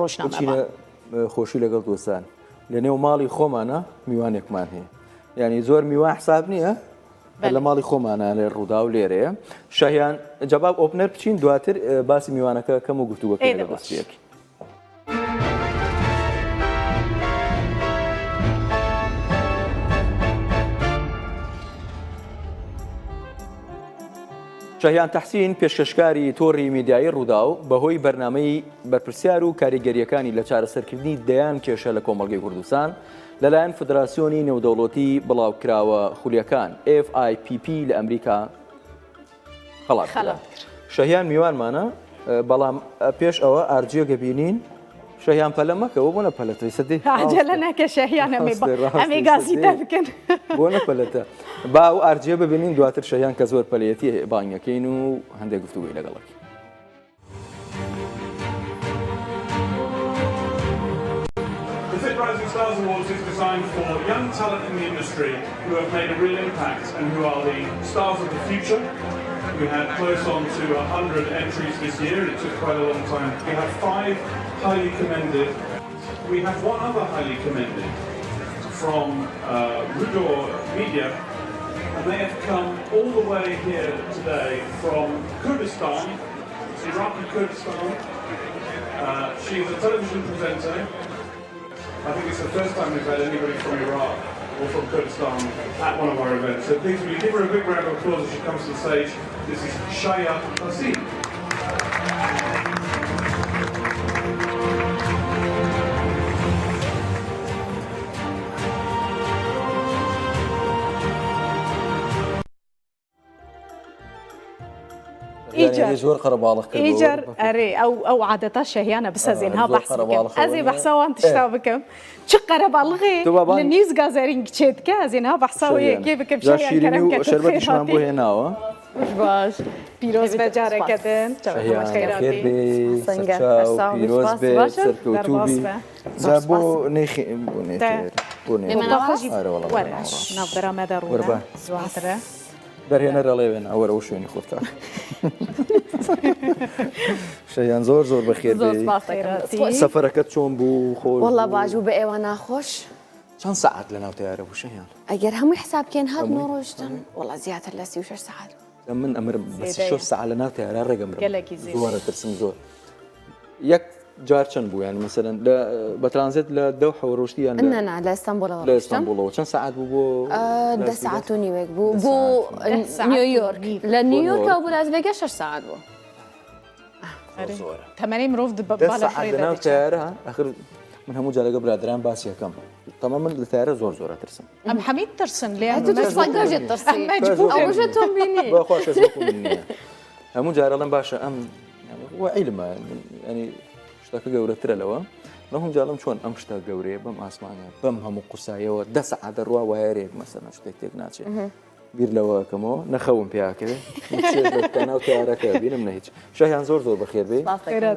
ڕۆژنامەڤان. بچینە خۆشی لەگەڵ دۆستان لە نێو ماڵی خۆمانە میوانێکمان هەیە یعنی زۆر میوان حساب نییە لە ماڵی خۆمانە لێ ڕوودا و لێرەیە شەهیان جەباب opener بچین دواتر باسی میوانەکە کەم و گفتوگۆکە لەگەڵ دەستپێکی. شەهیان تەحسین پێشکەشکاری تۆڕی میدیایی ڕووداو بەهۆی بەرنامەی بەرپرسیار و کاریگەرییەکانی لە چارەسەرکردنی دەیان کێشە لە کۆمەڵگەی کوردستان لەلایەن فدراسیۆنی نێودەوڵەتی بڵاوکراوە خولیەکان FIPP لە ئەمریکا خەڵات کرا. شەهیان میوانمانە بەڵام پێش ئەوە ئارجیەکە بینین شەهیان پەلە مەکەوە بۆ نەپەلەتە سەدەی عجلە نەکە شەهیان ئەمێ گازی تە بکەن بۆ نەپەلەتە با ئەو ئارجیە ببینین دواتر شەهیان کە زۆر پەلەتی بانگەکەین و هەندێک گفتوگۆی لەگەڵەکەی. The Fit Rising Stars Awards is designed for young talent in the industry who have made a real impact and who are the stars of the future. We had close on to 100 entries this year and it took quite a long time. We have five highly commended. We have one other highly commended from uh, Rudor Media and they have come all the way here today from Kurdistan, Iraqi Kurdistan. Uh, she's a television presenter. I think it's the first time we've had anybody from Iraq or from Kurdistan at one of our events. So please, will you give her a big round of applause as she comes to the stage? This is Shaya Qasim. ئیجار زۆر قەرەباڵغ کرد ئیجار ئەرێ ئەو ئەو عادەتە شەهیانە بسەزین ها بەحس بکەم ئەزێ بەحسا وان تشتا بکەم چ قەرەباڵغێ لە نیوز گازەرینگ چێ دکە ئەزێ ها بەحسا وێ یەکێ بکەم جا شیرینی و شەربەتیشمان بۆ هێناوە باش پیرۆز بە جارەکە دن خێر بێ سەرچاو پیرۆز بێ سەرکەوتوو بی جا بۆ نەیخی بۆ نێتێر بۆ نێتێر وەرە ناوبەرا مەدە ڕوونە زواترە دەرهێنەر ئەڵێ وێنە وەرە ئەو شوێنی خۆت کاک شەیان زۆر زۆر بەخێر زۆر سپاس دەکەم. سەفەرەکەت چۆن بوو خۆش وەڵا باش بوو بە ئێوە ناخۆش چەند سەعات لە ناو تەیارە بوو شەیان ئەگەر هەمووی حساب بکەین هاتن و ڕۆیشتن وەڵا زیاتر لە 36 سەعات بوو من ئەمرم بە 36 سەعات لە ناو تەیارە ڕێگەم گەلەکی زێدەیە. زۆر ئەترسم زۆر یەک جار چەند بوو یان مەسەلەن لە بە ترانزێت لە دەوحەوە ڕۆشتی یان نا نا لە ئیستانبوڵەوە لە ئیستانبوڵەوە چەند سەعات بوو بۆ دە سەعات و نیوێک بوو بۆ نیویۆرک لە نیویۆرکەوە بۆ لاس ڤێگاس شەش سەعات بوو تەمەنی مرۆڤ ناو تەیارە ئەخر من هەموو جارەگە برادران باسی یەکەم تەمە من لە تەیارە زۆر زۆرە ترسم ئەم حەمید ترسن لێ هەموو جارەڵم باشە ئەم عیلمە ینی شتەکە گەورەترە لەوە لەهم جاڵم چۆن ئەم شتە گەورەیە بەم ئاسمانە بەم هەموو قورسایەوە دە سەعات دەڕوا وایەرێک مەسەلەن شتێک تێک ناچێت بیر لەوە کەمەوە نەخەوم پیاکەوێ ناو تارەکە بینم نە هیچ شەهیان زۆر زۆر بەخێر بێ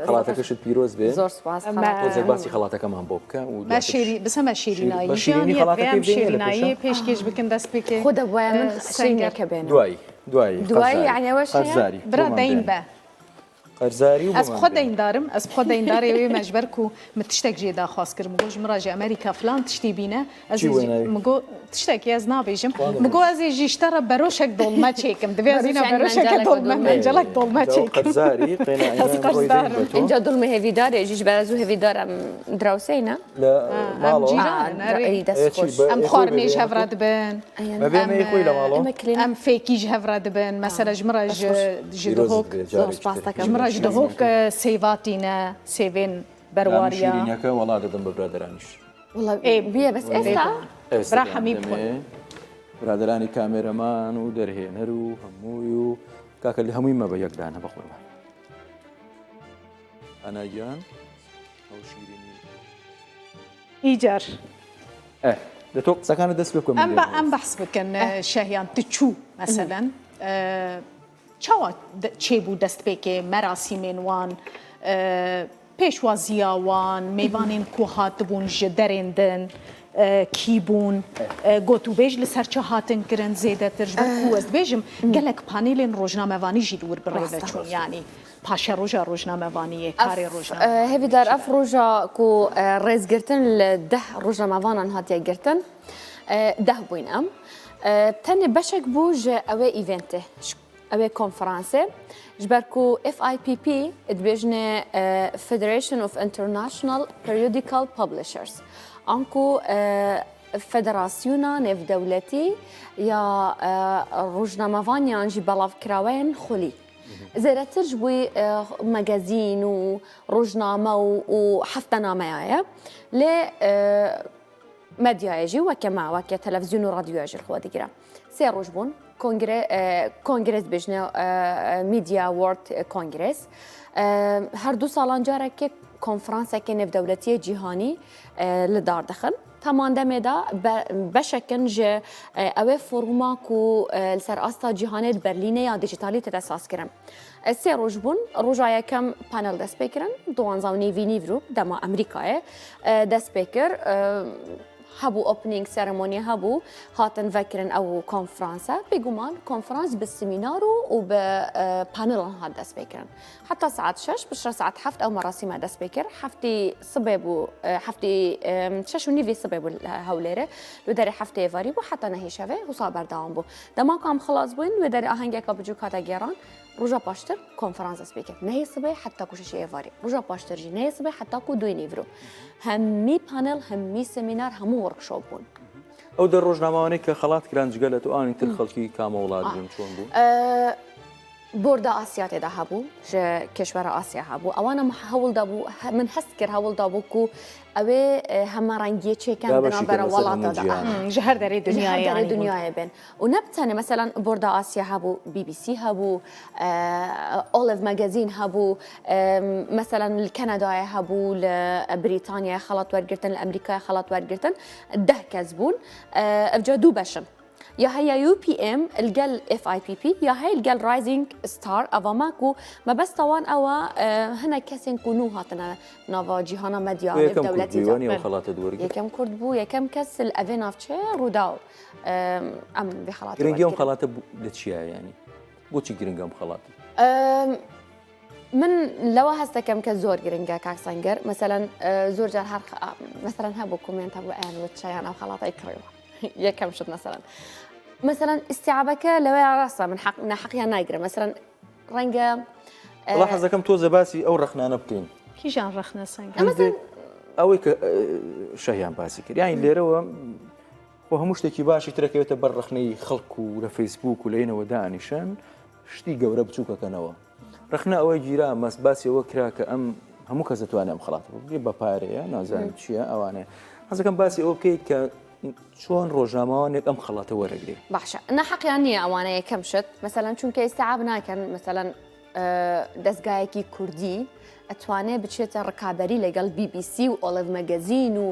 خەڵاتەکەشت پیرۆز بێ زۆر سپاس تۆزێک باسی خەڵاتەکەمان بۆ بکە و شیری بسەمە شیرینایی شیرینی خەڵاتەکەی شیرینایی پێشکێش بکەن دەست پێکێ خۆ دەبوایە من شیرینەکە بێنم دوایی دوایی دوایی یعنی ئەوەش قەرزاری برا دەین بە قەرزاری و ئەز بخۆ دەیندارم ئەز بخۆ دەیندارێ وێ مەجبەر کو من تشتێک ژێ داخواز کرد مگۆ ژ مرا ژە ئەمریکا فلان تشتی بینە ئەز مگۆ تشتێکی ئەز نابێژم مگۆ ئەزێ ژیشتە ڕە بەرۆشێک دۆڵمە چێکم دەبێ ئەزینا بەرۆشێکە دۆڵمە مەنجەڵک دۆڵمە چێکم قەرزاری ئەز قەرزارم ئینجا دڵمە هێڤیدارێ ژیش بە زوو هێڤیدارم دراوسێینە لە ماڵەوە ئەم خواردنێ ژ هەڤرا دبن ئەم ئەم فێکی ژ هەڤرا دبن مەسەلە ژ مرە ژ دهۆک ژ مرە ژ دهۆک سێڤاتینە سێڤێن بەرواریە شیرینەکە وەڵا دەدەم بە برادەرانیش بیە بەس ئێستا برا حەمی بخۆن برادەرانی کامێرەمان و دەرهێنەر و هەمووی و کاکە لە هەمووی مەبە یەکدانە بە قوربان ئەنا گیان ئەو شیرینی ئیجار دە تۆ قسەکانت دەست پێ بکە ئەم بە ئەم بەحس بکەن شەهیان تچوو مەسەلەن چاوا چێ بوو دەست پێکێ مەراسیمێن وان پێشوازیا وان مێوانên کو هاتبوون ji derên din. کی بوون، گۆتوبێژ li ser çi hatin kirin zêdetir ji ber ku ez dibêjim gelek panêlên rojnamevanî jî li wir birêve çûn yanî paşeroja rojnamevaniyê, karê rojnamevaniyê. Hêvîdar ev roja ku rêzgirtin li deh rojnamevanan hatiye girtin, deh bûyn em. Tenê beşek bû ji ew ê eventê, ji ew ê konferansê. Ji ber ku FIPP dibêjine Federation of International Periodical Publishers anku Federasyona Nêvdewletî ya Rojnamevan yan jî Belavkiraweyên Xulî. Zêdetir ji bo magazîn û rojname û heftenameya ye. Lê medyayê jî weke me, weke televîzyon û radyoya jî li xwe digire. Sê roj bûn kongre kongres dibêjine Media World Congress. Her du salan carekê konferansekê nêvdewletiyê cîhanî li dar dixin. Heman demê de beşek in ji ew ê foruma ku li ser asta cîhanê li Berlînê ya dîjîtalî tê de saz kirin. Sê roj bûn, roja yekem panel dest pê kirin, duwanza û nêvî nîvro dema Amerîkayê dest pê kir. Hebû opening ceremony hebû, hatin vekirin ew konferanse. Bêguman konferans bi semînar û bi panelan hat dest pê kirin. Heta saet şeş, piştre saet heft ew merasîme dest pê kir. Heftî sibê bû, heftî şeş û nîvî sibê bû li Hewlêrê. Li derê heftê êvarî bû heta nehî şevê wisa berdewam bû. Dema ku em xilas bûn wê derê ahengeka biçûk hate gêran. Roja paştir konferans dest pê kir. Nehê sibê heta ku şeşê êvarî. Roja paştir jî nehê sibê heta ku duê nîvro. Hemî panel, hemî semînar, hemû workshop bûn. ئەو دە ڕۆژنامەوانەی کە خەڵات کران جگە لە تۆ ئانی تر خەڵکی کامە وڵات بوون چۆن بوون؟ بۆردا ئاسیا تێدا هەبوو ji کێشوەرە ئاسیا هەبوو ئەوانە هەوڵ دابوو من هەست کرد هەوڵ دابوو کو ئەوێ هەمەڕەنگیە چێکان بەرامبەرە وڵاتەدا ji her derê دنیای دنیای بن و نەبتەنێ مەسەلەن بۆردا ئاسیا هەبوو بی بی سی هەبوو ئۆلڤ مەگەزین هەبوو مەسەلەن لە کەنەدایە هەبوو لە بریتانیا خەڵات وەرگتن لە ئەمریکای خەڵات وەرگتن ده کەس بوون ئەوجا دوو بەشن یا هەیە UPM لەگەل FIPP یا هەیە لەگەل Rising Star ئەڤ ما کو مەبەستا وان ئەوە هەنە کەسێن کو نوو هاتنە ناڤا جیهانا مەدیا یەکەم کورد نێودەولەتی بووی دا. وانیە ئەو خەڵاتە وەرگرت؟ یەکەم کورد بوو یەکەم کەس ل ئەڤێ ناوچێ ڕووداو ئەم ڤێ خەڵاتە گرنگی ئەم وەرگرت. خەڵاتە لە چییە یانی بۆچی گرنگە ئەم خەڵاتە؟ من لەوە هەست دەکەم کە زۆر گرنگە کاک سەنگەر مەسەلەن زۆر جار هەر مەسەلەن هەبوو comment هەبوو ئەیان وت شایان ئەو خەڵاتەی کڕیوە یەکەم شت مەسەلەن مەسەلەن ئیستیعابەکە لەوەیە ڕاستە من حەق ناحەقیان ناگرم مەسەلەن ڕەنگە وەڵا حەزەکەم تۆزە باسی ئەو ڕەخنانە بکەین کیژان ڕەخنە سەنگەر مەسەلەن ئەوەی کە شەهیان باسی کرد یانی لێرەوە خۆ هەموو شتێکی باشی ترەکەوێتە بەر ڕەخنەی خەڵک و لە فەیسبوک و لەینەوە دانیشن شتی گەورە بچووکەکەنەوە ڕەخنە ئەوەی گیرا مەس باسی ئەوە کرا کە ئەم هەموو کەس دەتوانێت ئەم خەڵاتە بگرێت بە پارەیە نازانم چییە ئەوانەیە حەزەکەم باسی ئەوە بکەیت کە چۆن ڕۆژنامەوانێک ئەم خەڵاتە وەرەگرێ باشە ناحەقیان نییە ئەوانە یەکەم شت مەسەلەن چونکە ئیستیعاب ناکەن مەسەلەن دەزگایەکی کوردی ئەتوانێ بچێتە ڕکابەری لەگەڵ بی بی سی و ئۆلڤ مەگەزین و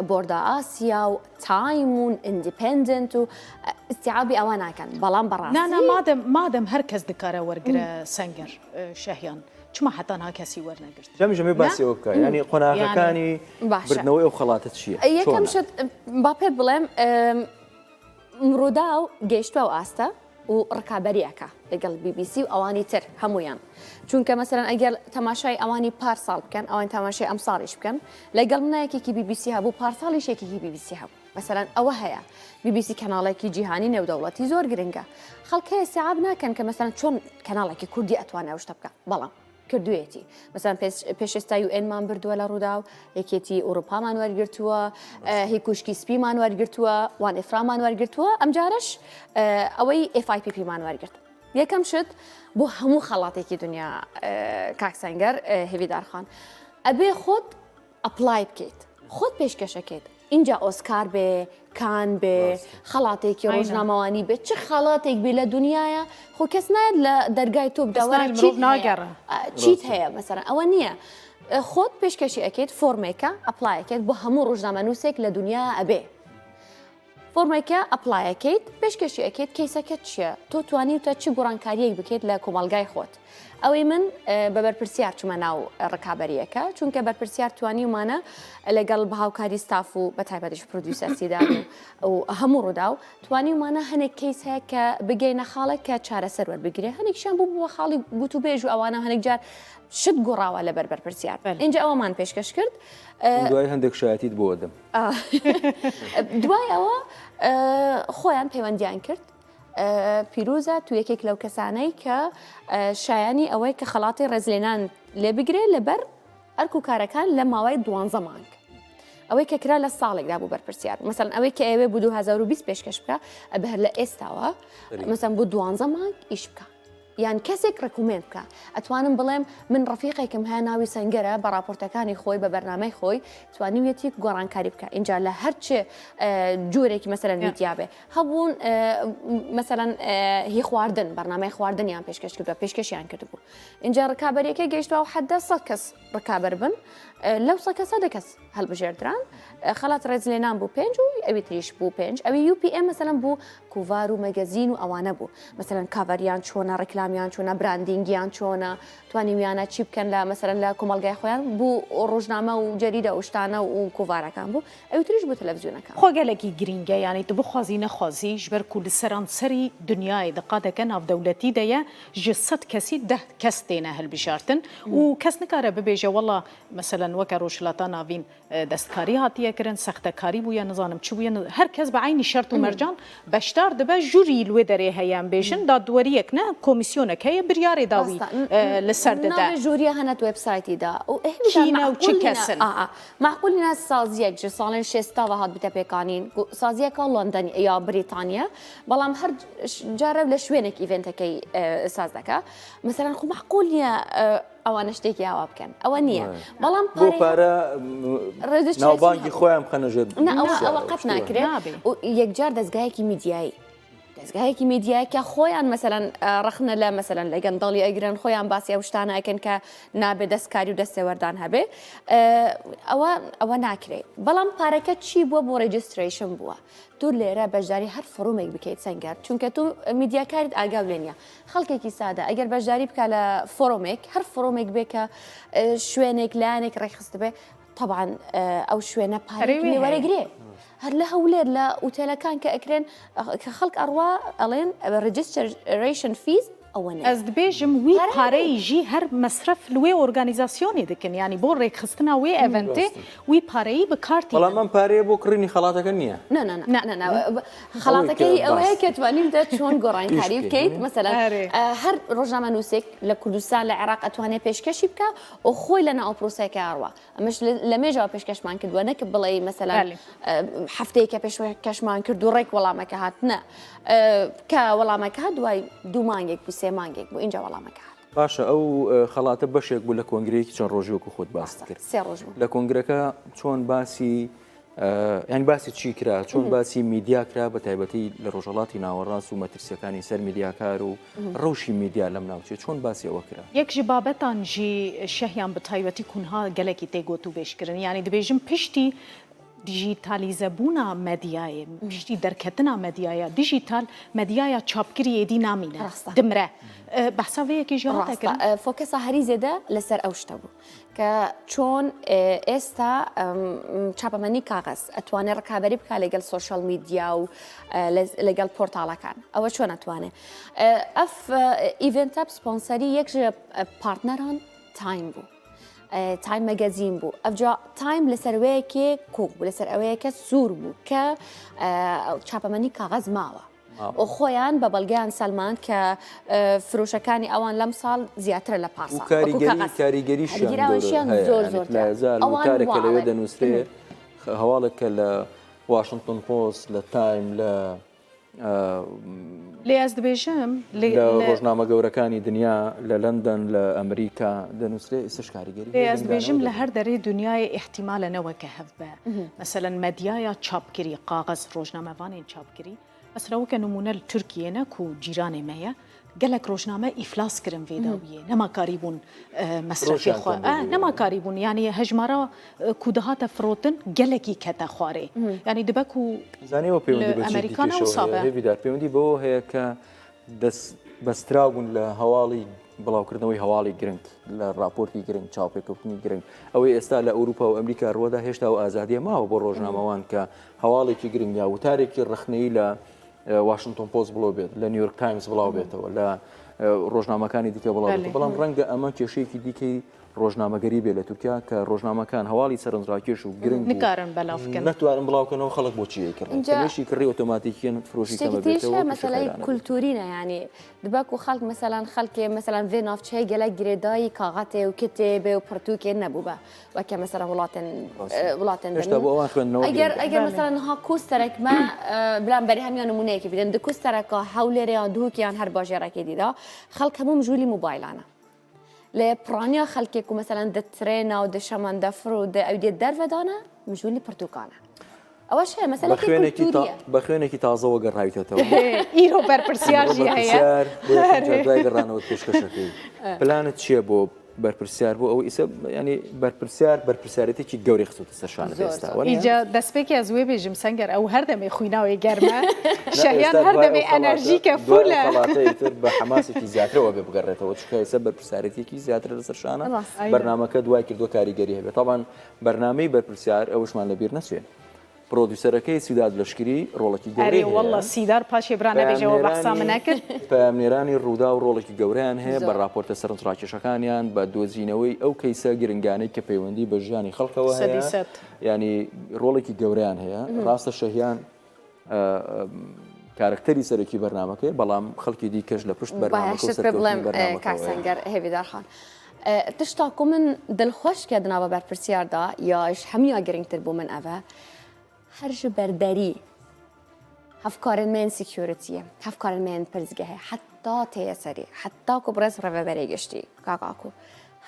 بۆردا ئاسیا و تایم و ئیندیپێندنت و ئیستیعابی ئەوە ناکەن بەڵام بەڕاستی نا نا مادەم مادەم هەر کەس دکارە وەرگرە سەنگەر شەهیان چما حتا نها کەسی وەرنەگرت جەمی ژەمێ باسی ئەوە بکە یانی قۆناغەکانی بردنەوەی ئەو خەڵاتە چییە یەکەم شت با پێت بڵێم ڕووداو گەیشتوە ئەو ئاستە و ڕکابەری ئەکا لەگەڵ بی بی سی و ئەوانی تر هەموویان چونکە مەسەلەن ئەگەر تەماشای ئەوانی پار ساڵ بکەن ئەوان تەماشای ئەم ساڵیش بکەن لەگەڵ منە یەکێکی بی بی سی هەبوو پار ساڵیش یەکێکی بی بی سی هەبوو مەسەلەن ئەوە هەیە بی بی سی کەناڵێکی جیهانی نێودەوڵەتی زۆر گرنگە خەڵک هەیە سیعاب ناکەن کە مەسەلەن چۆن کەناڵێکی کوردی ئەتوانێ ئەو شتە بکە بەڵام کردوویەتی مەسەلەن پێش ئێستا یو ئێنمان بردووە لە ڕووداو یەکێتی ئەوروپامان وەرگرتووە هی کوشکی سپیمان وەرگرتووە وان ئفرامان وەرگرتووە ئەمجارەش ئەوەی FIPP مان وەرگرت یەکەم شت بۆ هەموو خەڵاتێکی دنیا کاک سەنگەر هێویدارخان ئەبێ خۆت apply بکەیت خۆت پێشکەشەکەیت ئینجا ئۆسکار بێ کان بێ خەڵاتێکی ڕۆژنامەوانی بێ چ خەڵاتێک بێ لە دنیاە خۆ کەس نایەت لە دەرگای تۆ بداوەرە چیت ناگەڕە چیت هەیە مەسەرەن ئەوە نییە خۆت پێشکەشی ئەکەیت فۆرمێکە apply ەکەیت بۆ هەموو ڕۆژنامەنووسێک لە دنیا ئەبێ فۆرمێکە apply ەکەیت پێشکەشی ئەکەیت کەیسەکەت چییە تۆ توانیوتە چ گۆڕانکاریەک بکەیت لە کۆمەڵگای خۆت. ئەوەی من بە بەرپرسیار چوومە ناو ڕکابەریەکە چونکە بەرپرسیار توانیومانە لەگەڵ بە هاوکاری ستاف و بە تایبەتیش producer سیدار و هەموو ڕووداو توانیومانە هەنێک case هەیە کە بگەینە خاڵێک کە چارەسەر وەربگرێ هەنێکیشان بوو بووە خاڵی گوتوبێژ و ئەوانە هەنێک جار شت گۆڕاوە لەبەر بەرپرسیار ئینجا ئەوەمان پێشکەش کرد دوای هەندێک شایەتیت بۆ دەم دوای ئەوە خۆیان پەیوەندیان کرد پیروزە تو یەکێک لەو کەسانەی کە شایانی ئەوەی کە خەڵاتی ڕێزلێنان لێ بگرێ لەبەر ئەرک و کارەکان لە ماوەی دوانزە مانگ ئەوەی کە کرا لە ساڵێکدا بوو بەرپرسیار مەسەن ئەوەی کە ئەوێ بوو 2020 پێشکەش بکە ئەبێ هەر لە ئێستاوە مەسەن بۆ دوانزە مانگ ئیش بکە یان کەسێک recommend بکە ئەتوانم بڵێم من ڕەفیقێکم هەیە ناوی سەنگەرە بە ڕاپۆرتەکانی خۆی بە بەرنامەی خۆی توانیویەتی گۆڕانکاری بکە اینجا لە هەرچ جۆرێکی مەسەلەن میدیا بێ هەبوون مەسەلەن هی خواردن بەرنامەی خواردنیان پێشکەش کردووە پێشکەشیان کردبوو اینجا ڕکابەریەکە گەیشتوە و حەدە سە کەس ڕکابەر بن لەو سە کەسە دە کەس هەڵبژێردران خەڵات ڕێزلێنان بوو پێنج و ئەوی تریش بوو پێنج ئەوی UPM مەسەلەن بوو کوڤار و مەگەزین و ئەوانە بوو مەسەلەن cover یان چۆنە ڕیکلامیان چۆنە branding یان چۆنە توانیویانە چی بکەن لە مەسەلەن لە کۆمەڵگای خۆیان بوو ڕۆژنامە و جەریدە و شتانە و کوڤارەکان بوو ئەوی تریش بوو تەلەڤزیۆنەکان. خۆ گەلەکی گرینگە یانی تو بخوازی نەخوازی ژبەر کو li سەرانسەری دنیایê di qadeke navdewletî de ye ji sed kesî deh kes têne hilbijartin û kes nikare bibêje wela meselen weke Rojhilata Navîn destkarî hatiye kirin, sextekarî bûye, nizanim çi bûye, her kes bi eynî şert û mercan beşdar dibe, jurî li wê derê heye em bêjin, dadweriyek ne, komîsyonek heye biryarê dawî li ser dide. Navê jûriya hene di websaytî de û Kî ne û çi kes in? Maqûl ne saziyek ji salên şêsta ve hat bite pêkanîn ku saziyeka London ya Brîtanya belam her care li şwênek event ekey saz dike. Meselen xwe maqûl niye ئەوانە شتێکی ئاوا بکەن ئەوە نییە بەڵام بۆ پارە ناوبانگی خۆیان بخەنە ژێر ئەوە قەت ناکرێت یەکجار دەستگایەکی میدیایی دەستگایەکی میدیایی کە خۆیان مەسەلەن ڕەخنە لە مەسەلەن لە گەندەڵی ئەگرن خۆیان باسی ئەو شتانە ئەکەن کە نابێ دەستکاری و دەستێوەردان هەبێ ئەوە ئەوە ناکرێت بەڵام پارەکە چی بووە بۆ registration بووە تۆ لێرە بەشداری هەر forum ێک بکەیت سەنگەر چونکە تۆ میدیاکاریت ئاگاو لێ نییە خەڵکێکی سادە ئەگەر بەشداری بکە لە forum ێک هەر forum ێک بێ کە شوێنێک لایەنێک ڕێکخست بێ طبعا ئەو شوێنە پارەی لێ وەرەگرێ هەر لە هەولێر لە ئوتێلەکان کە ئەکرێن کە خەڵک ئەڕوا ئەڵێن registration fees ئەوە ئەز دبێژم وی پارەی ژی هەر مەسرەف لە وێ ئۆرگانیزاسیۆنێ دکن یانی بۆ ڕێکخستنا وێ event ێ وی پارەیی بە کارتی بەڵام ئەم پارەیە بۆ کڕینی خەڵاتەکە نییە. نا نا نا نا خەڵاتەکەی ئەوەیە کە توانیوتە چۆن گۆڕانکاری بکەیت مەسەلەن هەر ڕۆژنامەنووسێک لە کوردستان لە عێراق ئەتوانێت پێشکەشی بکە و خۆی لە ناو پرۆسەکە ئەڕوا ئەمەش لە مێژەوە پێشکەشمان کردووە نەک بڵێ مەسەلەن هەفتەیەکە پێشکەشمان کرد و ڕێک وەڵامەکە هات نە کە وەڵامەکە دوای دوو مانگێک بوو سێ مانگێک بوو اینجا وەڵامەکە هات. باشە ئەو خەڵاتە بەشێک بوو لە کۆنگرەیەکی چەند ڕۆژی وەکو خۆت باست کرد سێ ڕۆژ بوو لە کۆنگرەکە چۆن باسی یان باسی چی کرا چۆن باسی میدیا کرا بە تایبەتی لە ڕۆژهەڵاتی ناوەڕاست و مەترسیەکانی سەر میدیاکار و ڕەوشی میدیا لەم ناوچەیە چۆن باسی ئەوە کرا؟ یەک ji babetan jî şehyan bi taybetî ku niha gelekî tê gotûbêjkirin yanî dibêjim piştî dijîtalîzebûna medyayê, piştî derketina medyaya dijîtal, medyaya çapkirî êdî namîne, dimire. Behsa vê yekê jî hate kirin. Focus a herî zêde li ser ew şte bû کە چۆن ئێستا چاپەمەنی کاغەز ئەتوانێ ڕکابەری بکا لەگەڵ social media و لەگەڵ پۆرتاڵەکان ئەوە چۆن ئەتوانێ ئەف event ە سپۆنسەری یەک partner ان تایم بوو. تایم magazine بوو ئەوجا تایم لەسەر وەیەکێ کۆک بوو لەسەر ئەوەیە کە سوور بوو کە چاپەمەنی کاغەز ماوە و خۆیان بە بەڵگەیان سەلماند کە فرۆشەکانی ئەوان لەم ساڵ زیاترە لە پارساڵ. کاریگەریشیان زۆر زۆر ئەوان کە لەوێ دەنووسرێ هەواڵێک کە لە واشنگتن پۆست لە تایم لە لێ ئەز دبێژم لە ڕۆژنامە گەورەکانی دنیا لە لەندەن لە ئەمریکا دەنووسرێ ئێستش کاریگەری لێ ئەز دبێژم لە هەر دەرێ دنیای ئیحتیمالە نەوەکە هەڤ بە مەسەلەن مەدیایا چاپکری قاغەز ڕۆژنامەڤانێن چاپکری Mesela weke nimûne li Tirkiyê ne ku cîranê me ye, gelek rojname îflas kirin vê dawiyê. Nema karîbûn mesrefê xwe, nema karîbûn yanî hejmara ku dihate firotin gelekî kete xwarê. Yanî dibe ku Zanî ew pêwendî li bi çi Amerîka ne dîkêşew wisa heye be. Hêvîdar pêwendî bi ew heye ke dest bestiraw bûn li hewalî. بڵاوکردنەوەی هەواڵی گرنگ لە ڕاپۆرتی گرنگ چاوپێکەوتنی گرنگ ئەوەی ئێستا لە ئەوروپا و ئەمریکا ڕووەدا هێشتا و ئازادیە ماوە بۆ ڕۆژنامەوان کە هەواڵێکی گرنگ یا وتارێکی ڕخنەی لە واشنتۆن پۆست بڵاو بێت لە نیویۆرک تایمز بڵاو بێتەوە لە ڕۆژنامەکانی دیکە بڵاو بێتەوە بەڵام ڕەنگە ئەمە کێشەیەکی دیکەی ڕۆژنامەگەری بێ لە تورکیا کە ڕۆژنامەکان هەواڵی سەرنجڕاکێش و گرنگ نکارن بەلاو بکەن نەتوانن بڵاوکەنەوە خەڵک بۆچی ئەیکڕن کەمێشی کڕی ئۆتۆماتیکیەن فرۆشی کەمە بێتەوە مەسەلەی کولتوورینە یانی دبە کو خەڵک مەسەلەن خەڵکێ مەسەلەن vê navçeyê gelek girêdayî kaxetê û kitêbê û pirtûkê nebûbe weke mesela welatên welatên هێشتا بۆ ئەوان خوێندنەوە ئەگەر ئەگەر مەسەلەن niha kosterek me bila em berî hemiyan nimûneyekî bidin di kostereka Hewlêrê yan Duhokê yan her bajarekê dî de xelk hemû mijûlî mobaylan e. Lê piraniya xelkê ku meselen di trêna û di şemendefir û di ew dê derve dane mijûlî pirtûkan e. ئەوەش هەیە مەسەلەکی کولتوریە. بە خوێنێکی تازەوە گەڕاویتەتەوە. ئیرۆ بەرپرسیار ژی هەیە. بەرپرسیار بۆ یەکەم جار دوای گەڕانەوەت پێشکەشەکەی. پلانت چییە بۆ بەرپرسیار بۆ ئەوەی ئیسە ینی بەرپرسیار بەرپرسیارێتێکی گەورەی خستۆتە سەر شانت ئێستا وەنیە؟ ئیجا دەستپێکی ئەز وێ بێژم سەنگەر ئەو هەر دەمێ خویناوێ گەرمە شەهیان هەر دەمێ ئەنەرژیکە فولە. خەڵاتە ئیتر بە حەماسێکی زیاترەوە بێ بگەڕێتەوە چونکە ئێستا بەرپرسیارێتێکی زیاتر لەسەر شانە بەرنامەکە دوای کردووە کاریگەری هەبێت تاوان بەرنامەی بەرپرسیار ئەوەشمان لەبیر نەچێ پرۆدیوسەرەکەی سیداد لەشکری ڕۆڵێکی گەورەی ئەرێ واللە هەیە. سیدار پاشێ برا نەبێژەوە بەحسا پەیامنێرانی منە کرد. پەیامنێرانی ڕووداو ڕۆڵێکی گەورەیان هەیە بە زۆر. ڕاپۆرتە سەرنجڕاکێشەکانیان، بە دۆزینەوەی ئەو کەیسە گرنگانەی کە پەیوەندی بە ژیانی خەڵکەوە سەدی هەیە، سەد. یانی ڕۆڵێکی گەورەیان هەیە. ڕاستە شەهیان کارەکتەری سەرەکی بەرنامەکەیە، بەڵام خەڵکی دیکەش لە پشت بەرنامەکە و باشت پێ سەرکەوتنی بڵێم کاک بەرنامەکەوە هەیە. سەنگەر هێڤیدار خان تشتا کو من دلخوش کە دناوە بەرپرسیاردا یاش هەمویا گرنگتر بۆ من ئەڤە هەر ji berderî hevkarên me yên securityê hevkarên me yên pirsgehê heta têye serî heta ku birêz rêveberê giştî kak Ako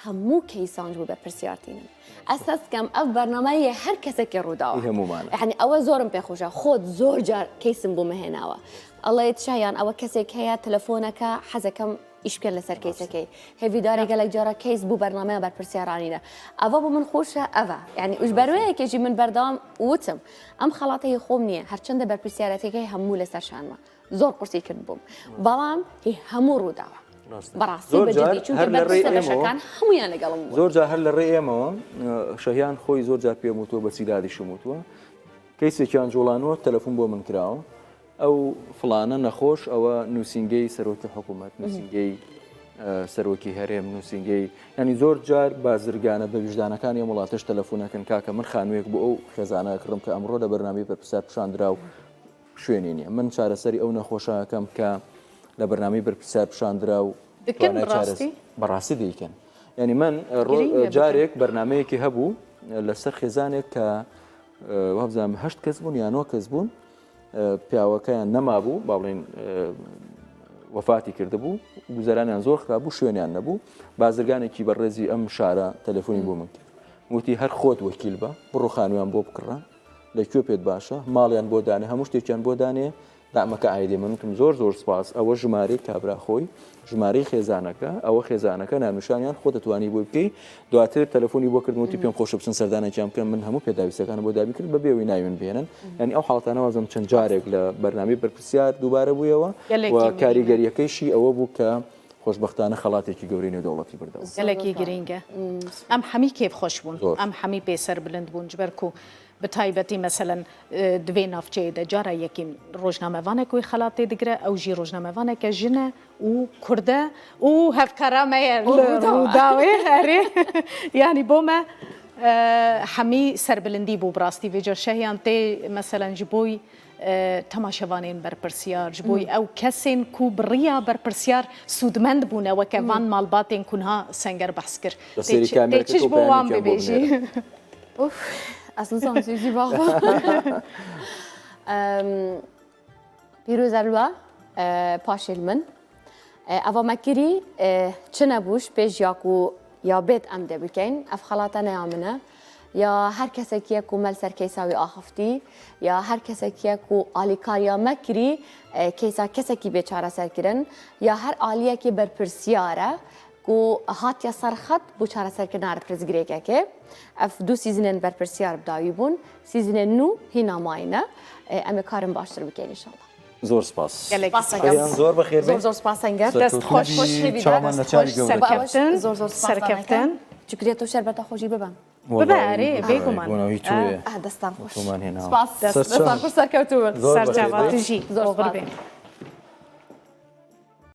hemû keysan ji bo berpirsyar tînin. Ez hest dikim ev bername yê her kesekê rûdawe. Ê hemûman e. Yani ewe zorim pê xweş e. Xwe zor car keysim bo min hênawe. Aleyê tişeyan ewe kesek heye telefoneke hezekem îş bikin li ser keysekê. Hêvîdarê gelek cara keys bo bernameya berpirsyar anîne. Eva bo min xweş e ev e. Yani û ji ber wê yekê jî min berdewam witim. Em xelatê yê xwe niye. Her çende berpirsyaretêkê hemû li ser şan me. زۆر قورسی کرد بووم بەڵام هی هەموو ڕووداوە بەڕاستی زۆر بە جار جدی چونکە هەر لە ڕێی بەرپرسە ئێمەوە بەشەکان هەموویان لەگەڵم بوون. زۆر جار هەر لە ڕێی ئێمەوە شەهیان خۆی زۆر جار پێم وتووە بە سیدادیشم وتووە کەیسێکیان جوڵانوە تەلەفۆن بۆ من کراوە ئەو فڵانە نەخۆش ئەوە نووسینگەی سەرۆکی حکوومەت نووسینگەی سەرۆکی هەرێم نووسینگەی ینی زۆر جار بازرگانە بە ویژدانەکانی ئەم وڵاتەش تەلەفۆنەکەن کاکە من خانوویەک بۆ ئەو خێزانە کڕم کە ئەمڕۆ لە بەرنامەی بەرپرسیار پیشاندرا و شوێنی نییە من چارەسەری ئەو نەخۆشە ئەکەم کە لە بەرنامەی بەرپرسیار پیشاندرا و دکەن توانای چارەس بەڕاستی؟ بەڕاستی دەیکەن یعنی من ڕۆ- گرینگە بکەن. جارێک بەرنمەیەکی هەبوو لەسەر خێزانێک کە اه، وابزانم هەشت کەس بوون یا نۆ کەس بوون اه، پیاوەکەیان نەمابوو با بڵێین اه، وەفاتی کردبوو گوزەرانیان زۆر خراپ بوو شوێنیان نەبوو بازرگانێکی بەڕێزی ئەم شارە تەلەفۆنی بۆ من کرد وتی هەر خۆت وەکیل بە بڕۆ خانوویان بۆ بکڕە لە کوێ پێت باشە ماڵیان بۆ دانێ هەموو شتێکیان بۆ دانێ دامەکە ئایدێ من وتم زۆر زۆر سپاس ئەوە ژمارەی کابرا خۆی ژمارەی خێزانەکە ئەوە خێزانەکە ناونیشانیان خۆ دەتوانی بۆی بکەی دواتر تەلەفۆنی بۆ کردم وتی پێم خۆشە بچن سەردانێکیان بکەن من هەموو پێداویستەکانم بۆ دابین کرد بەبێ ئەوەی ناوی من بهێنن یعنی ئەو حاڵەتانە وازم چەند جارێک لە بەرنامەی بەرپرسیار دووبارە بوویەوە گەلێکی و مهمە. کاریگەریەکەیشی ئەوە بوو کە خۆشبەختانە خەڵاتێکی گەورەی نێودەوڵەتی بردەوە. گەلێکی گرینگە ئەم حەمی کێف خۆش بوون زۆر. ئەم حەمی پێ سەر بلند بوون جبەر کو بە تایبەتی مەسەلەن دوێ ناوچەیە دە جارە یەکیم ڕۆژنامەڤانێک وی خەڵات تێ دگرە ئەو ژی ڕۆژنامەڤانێکە ژنە و کوردە و هەڤکارا مەیە لە ڕووداوێ ئەرێ یانی بۆ مە حەمی سەربلندی بوو بڕاستی ڤێجا شەهیان تێ مەسەلەن ji بۆی تەماشەڤانên بەرپرسیار ji بۆی ئەو کەسên ku bi riya berpirsyar sûdmend bûne weke van malbatên ku niha Senger behs kir. Te sêrî Tê kamereke çi tû ji bo wan peyamêkiyan bo bibêjî? binêre. Uf, ez nizanim çi jî baxwe. Pîroz e li we, paşê li min. Eva me kirî çi nebû ji pêş ya ku ya bêt em dê bikeyn. Ev xelate ne ya min e. Ya her kesekî ye ku me li ser keysa wî axiftî, ya her kesekî ye ku alîkariya me kirî keysa kesekî bê çareserkirin, ya her aliyekî berpirsiyar e ku hatiye ser xet bo çareserkirina her pirsgirêkekê. Ev du sîzinên berpirsiyar bi dawî bûn. Sîzinên nû hîna mayîne. Em ê karin baştir bikeyn înşallah. زۆر سپاس. گەلێکی سپاس سپاس. فەریان زۆر بەخێر زۆر بێی. زۆر سپاس سەنگەر. دەست خۆش. سەرکەوتوو خۆش بی. هێڤیدار. چاومان لە دەست چاوی خۆش. گەورەت بێ. سەرکەفتن. زۆر زۆر سپاس سەرکەفتن. چکرێ تۆ شەربەتە خۆشی ببەم. ببە ئەرێ وەڵایی بێگومان. بۆنەوە هی تۆیە. ئا دەستان خۆش. تۆمان هێناوە. سپاس. سەرچاو. دەستان خۆش سەرکەوتوو بن. زۆر بەخێر سەرچاوە بێی. تژی. زۆر ئۆغر سپاس. بێ.